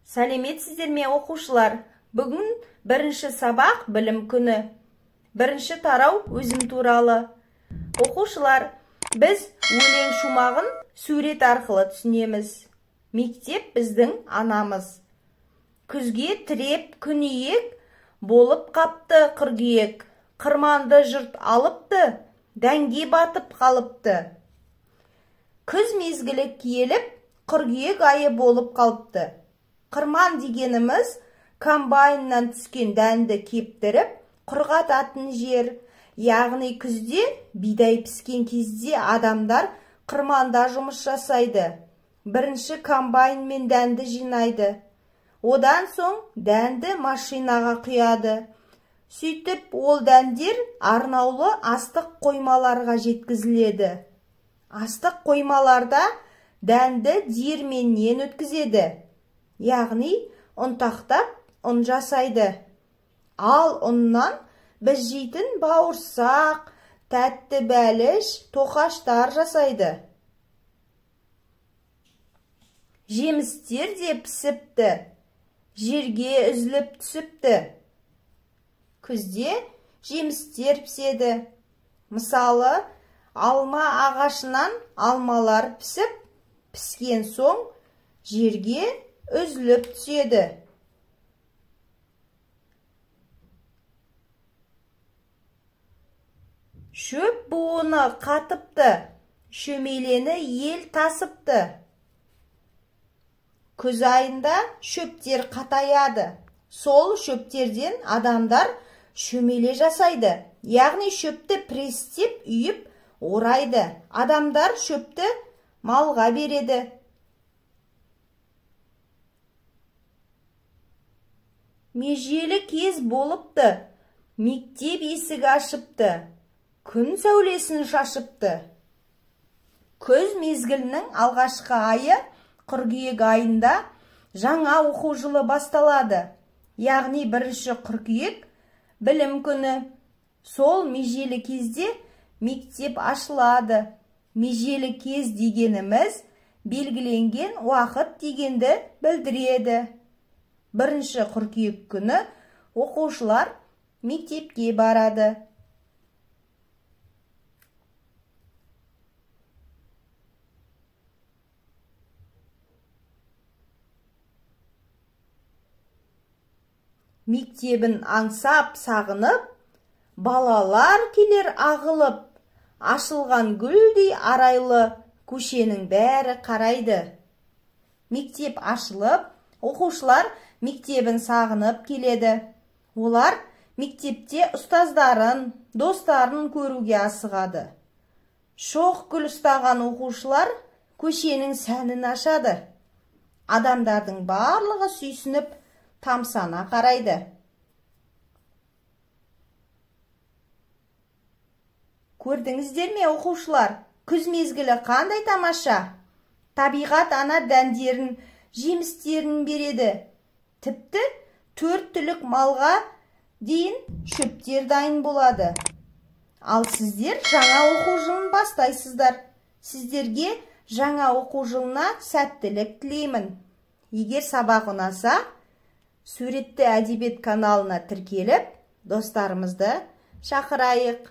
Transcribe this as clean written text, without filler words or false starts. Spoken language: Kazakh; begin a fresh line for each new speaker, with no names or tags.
Сәлеметсіздер ме, оқушылар? Бүгін бірінші сабақ білім күні. Бірінші тарау өзім туралы. Оқушылар, біз өлең шумағын сурет арқылы түсінеміз. Мектеп біздің анамыз. Күзге тіреп күн иек болып қапты қыркүйек. Қырманды жұрт алыпты, дәнге батып қалыпты. Күз мезгілі келіп, қыркүйек айы болып қалыпты. Қырман дегеніміз комбайннан түскен дәнді кептіріп, құрғататын жер. Яғни күзде бидай піскен кезде адамдар қырманда жұмыс жасайды. Бірінші комбайнмен дәнді жинайды. Одан соң дәнді машинаға құяды. Сөйтіп ол дәндер арнаулы астық қоймаларға жеткізіледі. Астық қоймаларда дәнді диірменнен өткізеді. Яғни ұнтақтап ұн жасайды. Ал ұннан біз жейтін бауырсақ, тәтті бәліш, тоқаштар жасайды. Жемістер де пісіпті, жерге үзіліп түсіпті. Күзде жемістер піседі. Мысалы, алма ағашынан алмалар пісіп, піскен соң жерге үзіліп түседі. Шөп буыны қатыпты, шөмелені ел тасыпты. Күз айында шөптер қатаяды. Сол шөптерден адамдар шөмеле жасайды. Яғни шөпті престеп үйіп орайды. Адамдар шөпті малға береді. Межелі кез болыпты, мектеп есігі ашыпты, күн сәулесін шашыпты. Күз мезгілінің алғашқы айы қыркүйек айында жаңа оқу жылы басталады. Яғни бірінші қыркүйек білім күні. Сол межелі кезде мектеп ашылады. Межелі кез дегеніміз белгіленген уақыт дегенді білдіреді. Бірінші қыркүйек күні оқушылар мектепке барады. Мектебін аңсап сағынып, балалар келер ағылып, ашылған гүлдей арайлы көшенің бәрі қарайды. Мектеп ашылып, оқушылар мектебін сағынып келеді. Олар мектепте ұстаздарын, достарын көруге асығады. Шоқ гүл ұстаған оқушылар көшенің сәнін ашады. Адамдардың барлығы сүйсініп, тамсана қарайды. Көрдіңіздер ме, оқушылар? Күз мезгілі қандай тамаша! Табиғат ана дәндерін, жемістерін береді. Тіпті төрт түлік малға дейін шөптер дайын болады. Ал сіздер жаңа оқу жылын бастайсыздар. Сіздерге жаңа оқу жылына сәттілік тілеймін. Егер сабақ ұнаса, суретті әдебиет каналына тіркеліп, достарымызды шақырайық.